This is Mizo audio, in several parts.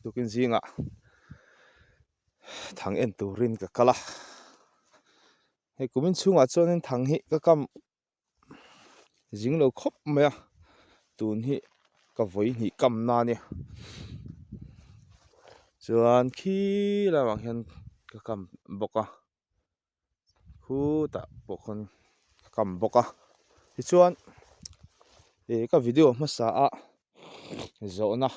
Tukin zingah thang en turin ka kal a, hei kumin chhungah chuanin thang hi ka kam zing lo khawp mai a, tun hi ka vawi hnih kam na a nia chuan khi lamah khian ka kam bawk a. Khutah pawh khawn ka kam bawk a tichuan ih ka video hmasa a zawhna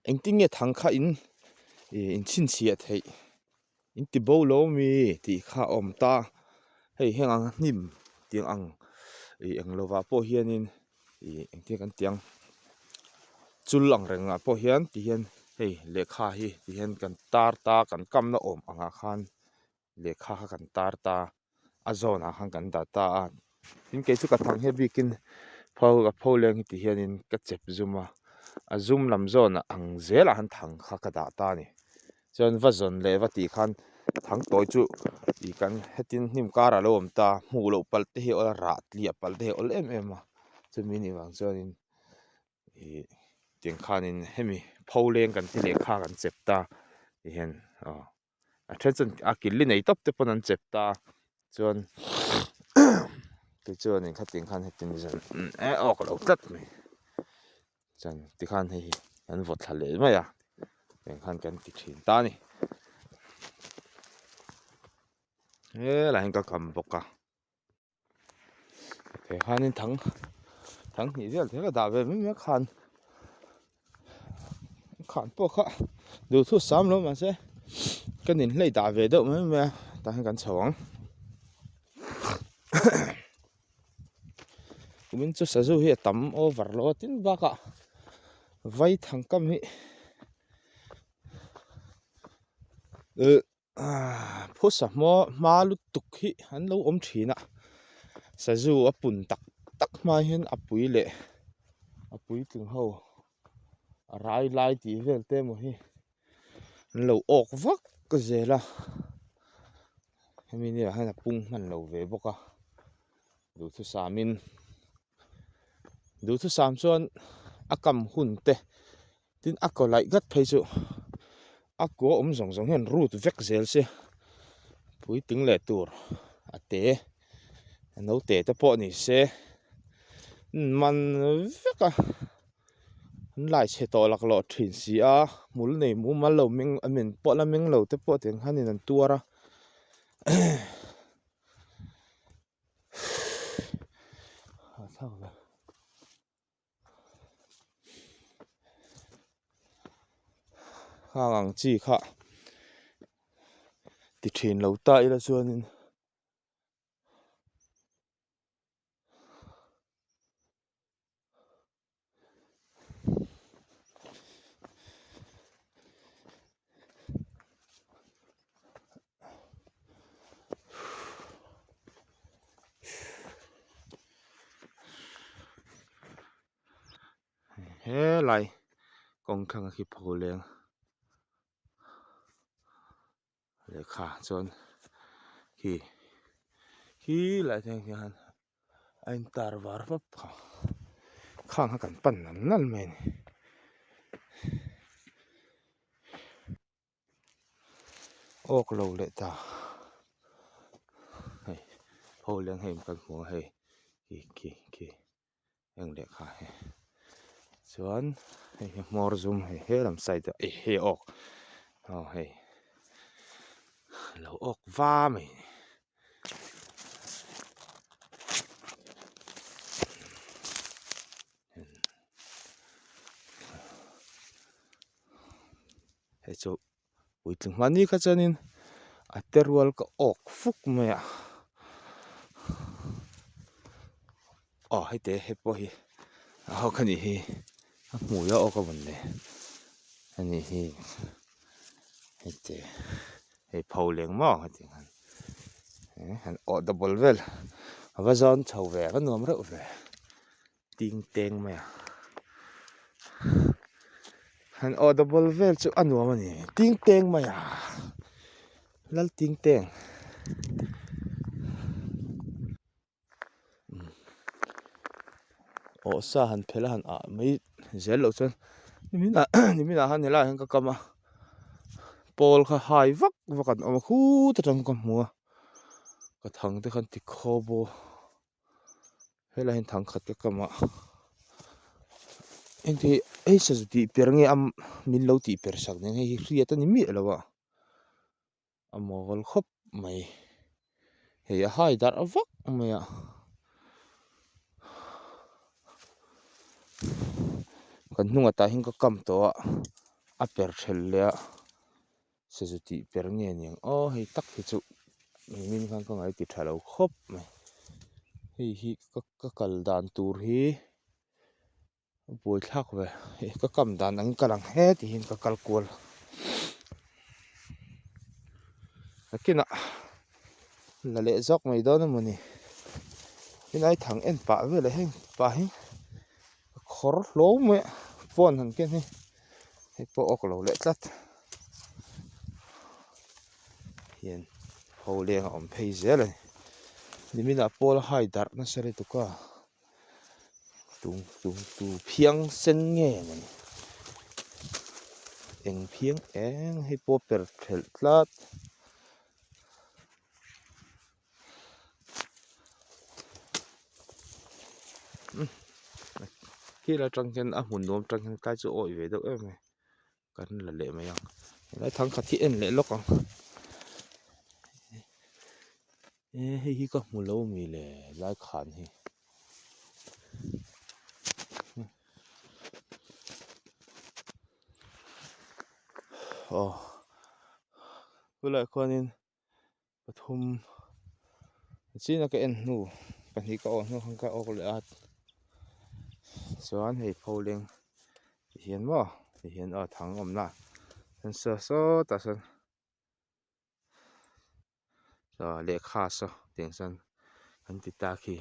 engtin nge thang kha in ih in chhinchhiah theih in ti bo lo ami tih kha a awm ta hei heng ang hnim tiang ang ih eng lovah pawh hianin ih engtin kan ti ang chul ang reng ah pawh hian ti hian hei lehkha hi ti hian kan tar ta kan kamna awm angah khan. Lehkha kha kan tar ta a zawn ah khan kan dah ta a tin kei chu ka thang hian bikin pho ka pho leng hi ti hianin ka chep zum a a zum lam zawn ah ang zel ah khan thang kha ka dah ta a ni chuan va zawn leh va tih khan thang tawi chu ih kan hetin hnim karah a lo awm ta hmuh loh palh te hi a awl a rah tliah palh te hi a awl em em a chumi nih vang chuanin ih tiang khanin hemi pho leng kan ti lehkha kan chep ta ti hian aw. A then chuan a kil li nei tawp te pawn an chep ta chuan tichuanin khatin khan hetin zan eh awk lo tlat mai chuan tikhan hei hi an vaw thla leh mai a tiang khan kan ti thin ta a ni helai hian ka kam bawk a. He khanin thang thang hnih vel te ka dah ve mai mai a khan khan pawh kha duhthu sam lo mahse ka nin hlei dah ve deuh mai mai a tah hian kan chho ang kumin chu sazu hi a tam over lo a tin bakah vai thang kam hi eh. Ahh phusa hma hma lutuk hi an lo awm thin a sazu a pun tak tak hma hian a pui leh a puitling ho a rai lai tih vel te emaw hi an lo awk vak zel a hemi ni ah hian a pung hman lo ve bawk a duhthusam in duhthusam chuan a kam hun te. Tin a kaw laih ngat phei chu a kua awm zawng zawng hian rut vek zel se puitling leh tur a te a naute te pawh ni se man vek a an lai chhe tawh laklawh thin si a hmul nei mumal lo meng a men pawh la meng lo te pawh tiang hianin an tuar a. Khang ang chi kha ti thin lo ta ila chuanin Helai kawng thlanga khi pholeng lehkha chuan khi khi lai thleng hian a intar var vap a khang kha kan pan nal nal mai a ni. Awk lo leh ta hei ho leng hei kan hmu a hei khi khi khi heng lehkha hi chuan hei hi hmawr zum hei helam side ah eh hei awk aw hei lo awk va mai a ni. Hei chu puitling hmani kha chuanin a te rual ka awk fuk mai a aw hei te hei pawh hi a awk a nih hi a hmui a awk a vawn le a nih hi hei te hei pho leng maw heti ang hian han awh double vel a va zawn chho ve a va nuam reuh ve. Ting teng mai a han aw double vel chu a nuam a ni ting teng mai a lal ting teng awh sa han phel a han ah mai zel loh chuan. Niminah niminah khan helaiah hian ka kam a pawl kha hai vak vak an awm a khut atang ka hmu a ka thang te khan ti khaw bawk a helaiah hian thang khat ka kam a engti hei sazu tih per nge a min lo tih per sak nen hei hi hriat a ni miah lo a. A mawl khawp mai hei a hai darh vak mai a kan hnungah tah hian ka kam tawh a a per thelh leh a sazu tih per nge niang aw hei tak hi chu nimin khan ka ngaih ti tha lo khawp mai hei hi ka kal dan tur hi. A buai thlak ve hei ka kam dan ang ka lang he ti hian ka kal kual nakinah la leh zawk mai dawn emaw ni helai thang en pah velah hian pah hi ka khawr hlawm mai a phone han ken hi hei pawh awk lo leh tlat hian ho leng a awm phei zel a ni niminah pawl a hai darh nasa lutuk a. Tung tung tu phiang sen nge mawni eng phiang eng hei pawh per thelh tlat khi la tang hian a hmun nuam tang hian tlai chu a awih ve deuh em mai kan la leh mai ang helai thangkhat hi en leh lawk ang. E hei hi ka hmu lo mi le lai khan hi aw khulaiah khuanin pathum china ka en hnu pahnih ka awh hnu khan ka awk leh a chuan hei pholeng tihian maw tihian aw thang awmna chuan saw sawtah sawn. Lehkha saw tiang chuan kan ti ta khi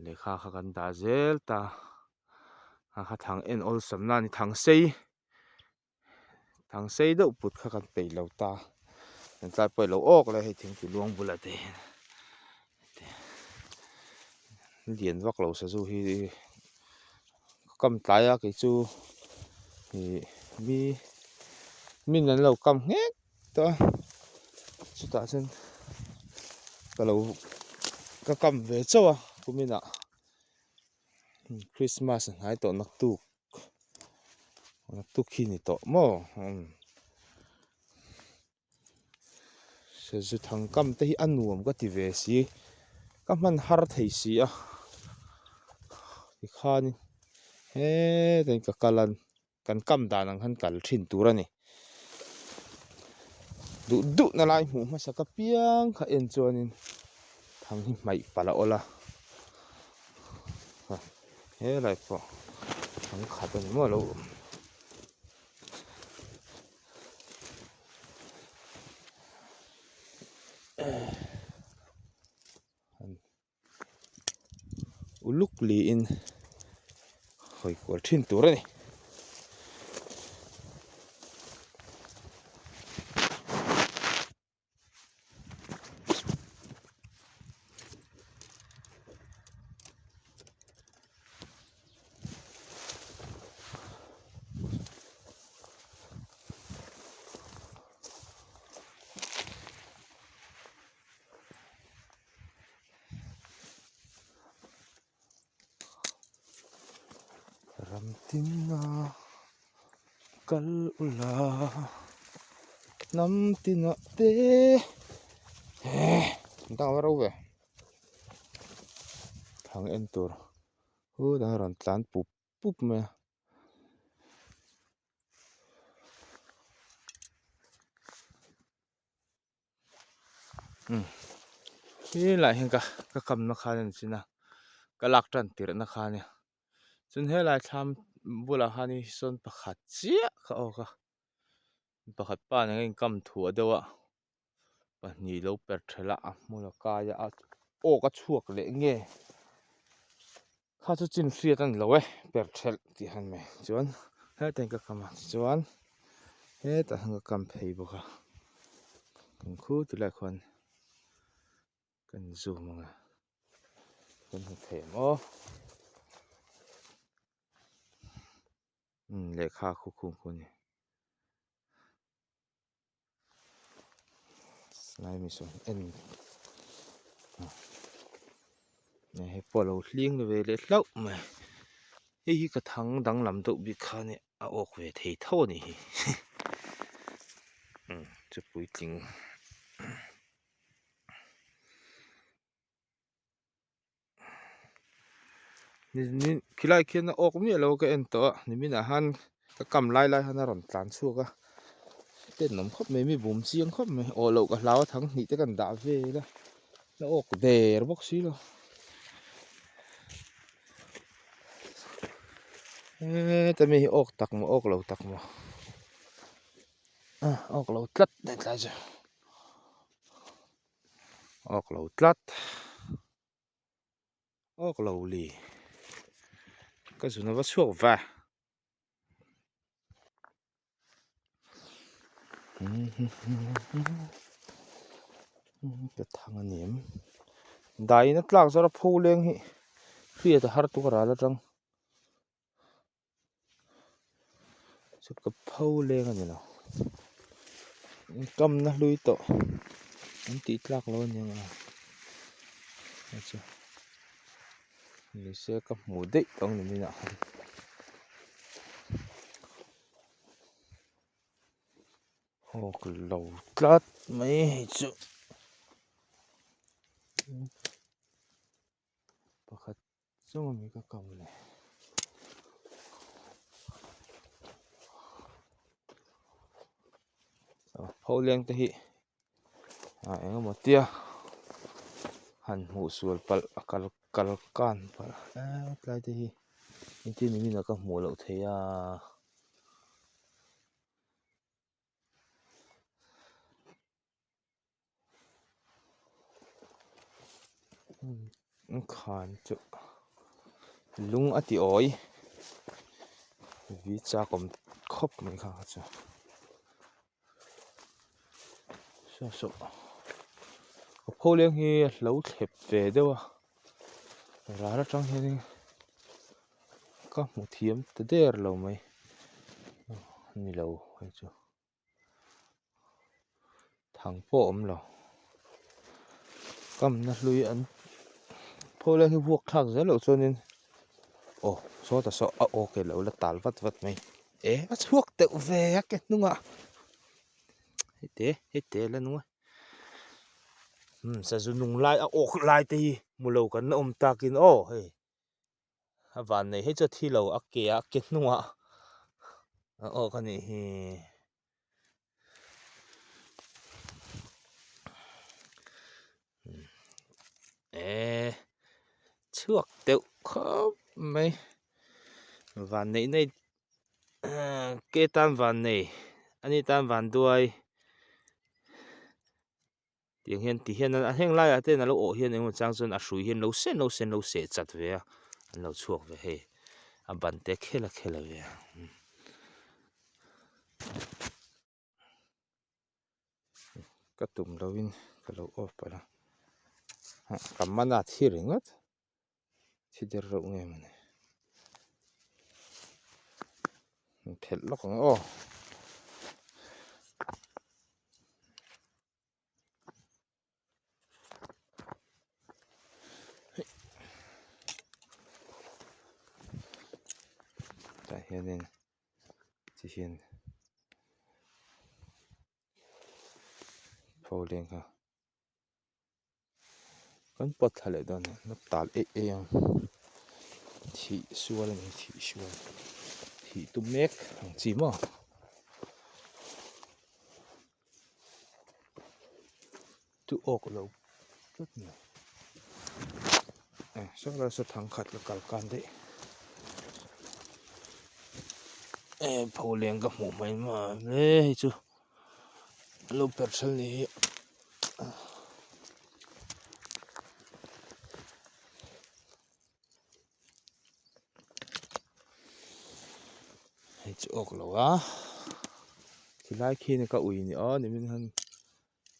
lehkha kha kan dah zel ta a kha thang en awlsam na a ni thang sei thang sei deuh put kha kan peih lo ta tlai pawh i lo awk leh hei thingpui luang bulah te hian lian vak lo sazu hi ka kam tlai a kei chu ih mi min an lo kam nghek ta chutah chuan ka lo ka kam ve chauh a kuminah christmas a hnai tawh naktuk naktuk hi ni tawh maw umm. Sazu thang kam te hi a nuam ka ti ve si ka hman har thei si a tikhanin hetain ka kal a kan kam dan ang khan kal thin tur a ni duh duh na lai hmuh hmasa ka piang kha en chuanin thang hi hmaih palh a awlh a helai pawh thang khat a ni maw lo. Uluk liin hawi kual thin tur a ni. Ram tina kal ula hnam tina te dang ava ro ve thang en tur hutah rawn tlan pup pup mai a. Helaiah hian ka ka kamna khan a ni chin a ka lak tan tirhna kha a nia chuan helai thlam bulah khan hi sawn pakhat chiah ka awk a pakhat pa nen a inkam thuah deuh a pahnih lo per thelh a a hmun a kai a awk a chhuak leh nge. Kha chu chin hriat a ni lo e per thelh tih han mai chuan hetah hian ka kam a tichuan hetah hian ka kam phei bawk a kan khu ti lai khuan kan zoom ang a kan hmu thei ang aw. Umm lehkha khu khum khu a ni. Lai mi sawn en hei pawh a lo hling ve leh hlauh mai hei hi ka thang danglam deuh bik kha a nia a awk ve thei tho a nih hi umm chu puitling. Khilai khian a awk miah lo ka en tawh a niminah han ka kam lai lai han a rawn tlan chhuak a tenawm khawp mai mi bum chiang khawp mai awh loh ka hlau a thang hnih te kan dah vel a la awk der bawk si lo heta mi hi awk tak maw awk lo tak maw awk lo tlat hetlai chu. Awk lo tlat awk lo li ka zun ava chhuak ve ka thang a ni em dai in a tlak zawr a pho leng hi hriat a har tuk a ral atang. Chu ka pho leng a ni lo kamna hlui tawh an tih tlak lo a ni ang a chu nise ka hmuh daih tawh ang nimin ah khan awk lo tlat mai hei chu pakhat. Chung ami ka kam le. Pho leng te hi ah eng emaw tia han hmuh sual palh a kal kal kan palh eh tlai te hi engtin nimin ah ka hmuh loh theih a. Khan chu lung a ti awi vi chak awm khawp mai kha kha chu saw saw ka pho leng hi a hlo thlep ve deuh a ral atang hianin ka hmu thiam ta der lo mai ni lo hei chu. Thang pawh a awm lo kamna hlui an phaw lai hi vuak thlak zel loh chuanin aw sawtah saw a aw ke lo la tal vat vat mai e a chhuak deuh ve a ke hnungah hete hete la nung a umm sazu nung lai a awk lai te hi hmu lo kan la awm takin aw hei. A van nei hei chu a thi lo a ke a ke hnungah a awk a nih hi. Eee chhuak deuh khawp mai van neih nei ke tan van nei ani tan van duai. Tiang hian ti hian a heng laiah te hian a lo awh hian engemaw chang chuan a hrui hian lo sen lo sen lo seh chat ve a an lo chhuak ve hei a ban te khel a khel a ve a ka tum lo in ka lo off palh a ka man a thi ringawt thi der reuh nge mawni phelh lawk ang aw. Tah hianin ti hian pholeng kha kan pawt thla leh dawn a ni tal eih eih ang thih sual a ni thih sual thih tum mek ang chi maw. Chu awk lo tlat mai eh saw lai saw thang khat ka kal kan daih eh pholeng ka hmuh mai mai hei chu a lo per ṭhal ni hi. Hei chu awk lo a tilai khi ka ui ni aw nimin khan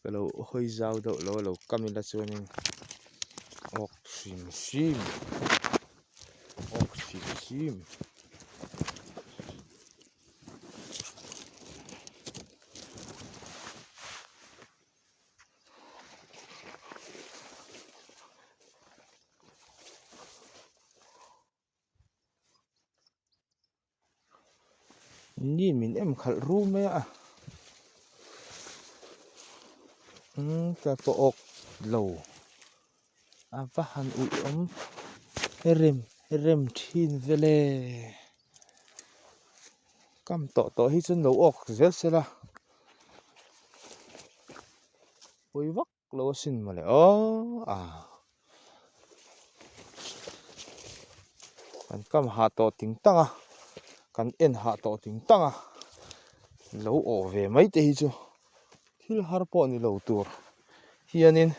ka lo hawi zau deuh lo a lo kam ila chuanin awk hrim hrim awk hrim hrim. Ni min em khalh rum mai a umm tlai pawh awk lo a va han uih awm rem rem thin vel e kam tawh tawh hi chuan lo awk zel sela pawi vak lo asin mawle aw a kan kam hah tawh ting tang a kan en hah tawh ting tang a lo awh ve mai te hi chu thil har pawh ni lo tur hianin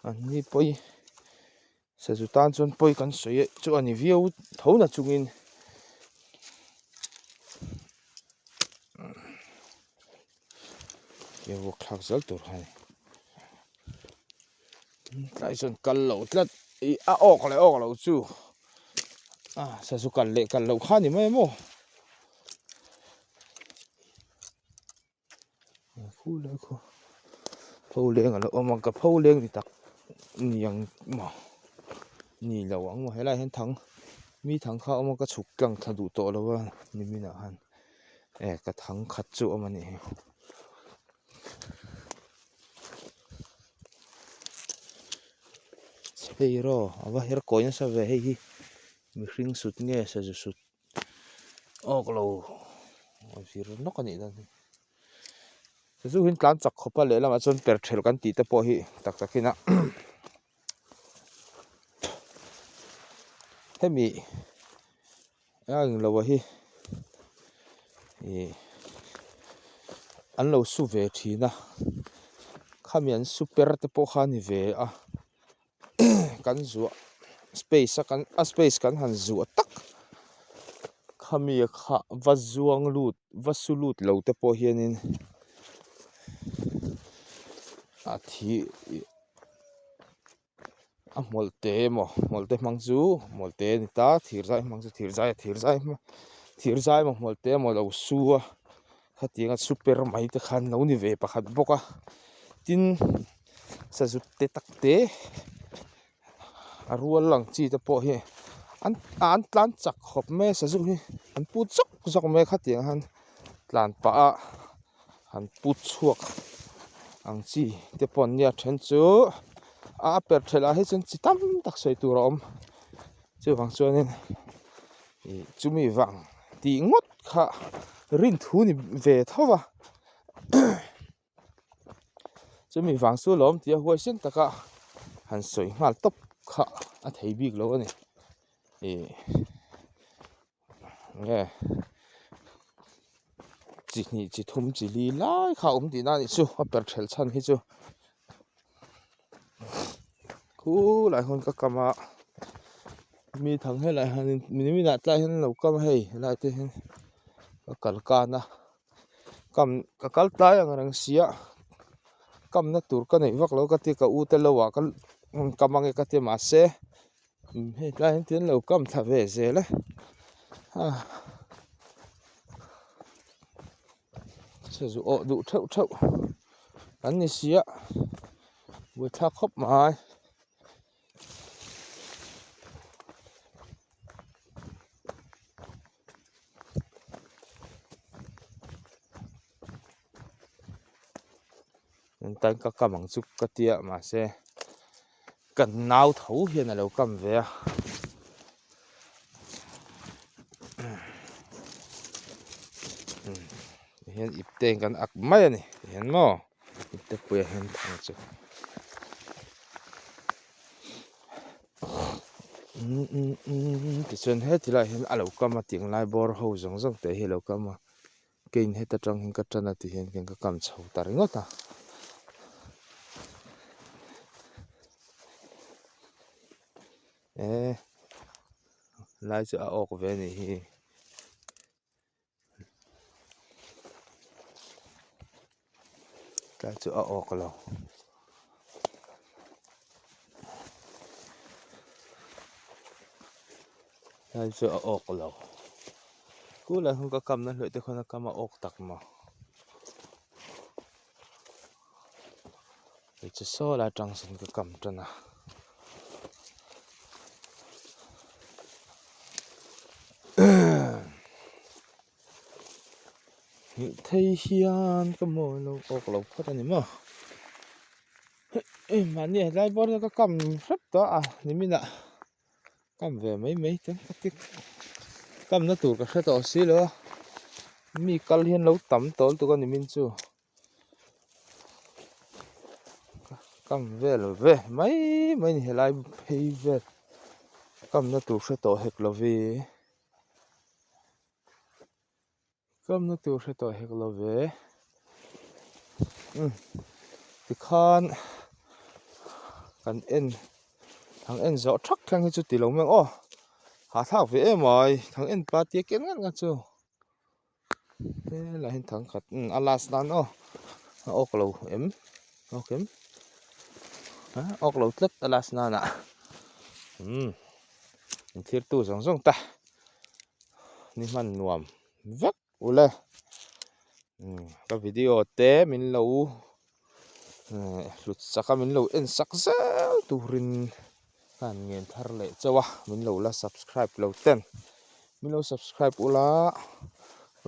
an ni pawi sazu tan chuan pawi kan sawi chu a ni viau tho na chungin he vuak thlak zel tur kha a ni tlai chuan kal loh tlat ih a awk leh awk loh chu a sazu kal leh kal loh kha a ni mai a maw. Pho leng khaw pho leng a lo awm a ka pho leng ni tak ni ang maw ni lo ang maw helaiah hian thang mi thang kha a awm a ka chhuk tlang thla duh tawh lo a nimin ah khan eh ka thang khat chu a awm a nih hi. Hei erawh a va her kawi nasa ve hei hi mihring sut nge sazu sut. Awk lo a vir nawk a nih dawn hi sazu hi tlan chak khawp a lehlamah chuan per thelh kan tih te pawh hi tak tak in a hemi a englo a hi ih an lo su ve thin a khami an su per te pawh kha a ni ve a. kan zuah space a kan a space kan han zuah tak khami kha va zuang lut va su lut lo te pawh hianin a thi a hmawlh te emaw hmawlh te hmang chu hmawlh te a ni ta thir zai hmang chu thir zai thir zai hmang thir zai emaw hmawlh te emaw lo su a khatianga super mai te khan lo ni ve pakhat bawk a tin. Sazu te tak te a rual lang chi te pawh hi an an tlan chak khawp mai a sazu hi an put zawk zawk mai a khatiang hian tlan pah a an put chhuak ang chi te pawh an nia then chu a per thelh ah hi chuan chi tam tak sawi tur a awm chuvang chuanin ih chumi vang tih ngawt kha rinthu ni ve tho va. Chumi vang chu lawm tia huaisen taka han sawi nghal tawp kha a thei bik lo a ni ih nge chi hnih chi thum chi li lai kha a awm tihna a nih chu a per thelh chhan hi chu khulai hawn ka kam a mi thang helai hianin niminah tlai hian an lo kam a hei helai te hian ka kal kan a. Kam ka kal tlai ang reng sia kamna tur ka neih vak lo ka ti ka u te lo ah ka kam ange ka ti mahse hei tlai hian tin lo kam thla ve zel e a sazu awh duh theuh theuh an ni sia buaithlak khawp mai. Engtain ka kam ang chu ka tia mahse kan nau tho hian a lo kam ve a tihian ipte in kan ak mai a ni tihian maw ipte puiah hian thang chu. Tichuan heti lai hian a lo kam a tih ang lai bawr ho zawng zawng te hi a lo kam a keiin heta tang hian ka tan a ti hian ka kam chho ta ringawt a. Eh lai chu a awk ve a nih hi. Tlai chu a awk lo. Tlai chu a awk lo. Kulai hun ka kamna hluaih te khawn a kam a awk tak maw. Hei chu saw lai atang sawn ka kam tan a. Nghilh thei hian ka mawi lo awk lo phawt a ni maw. Mahni helai bawr hi ka kam hrep tawh a niminah kam ve mai mai te ka ti kamna tur ka hre tawh si lo a mi kal hian lo tam tawl tuk a nimin chu kam vel ve mai mai a ni helai phei vel kamna tur hre tawh hek lo ve. Tlawmna tur hre tawh hek lo ve. Umm tikhan kan en thang en zawh thak thleng hi chu ti lo mai ang aw hahthlak ve em mai thang en pa tia ken ngat ngat chu helaiah hian thang khat umm a last nan aw a awk lo em a awk em a awk lo tlat a last nanah umm inthirtu zawng zawng ta. Ni hman nuam vek ule ka video te min lo hlut sak a min lo en sak zel turin ka han ngen thar leh chauh a min lo la subscribe lo ten min lo subscribe ula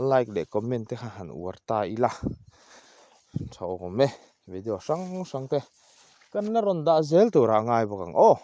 like leh comment te kha han uar ta ila tha awm e video hrang hrang te kan la rawn dah zel turah ngai bawk ang aw.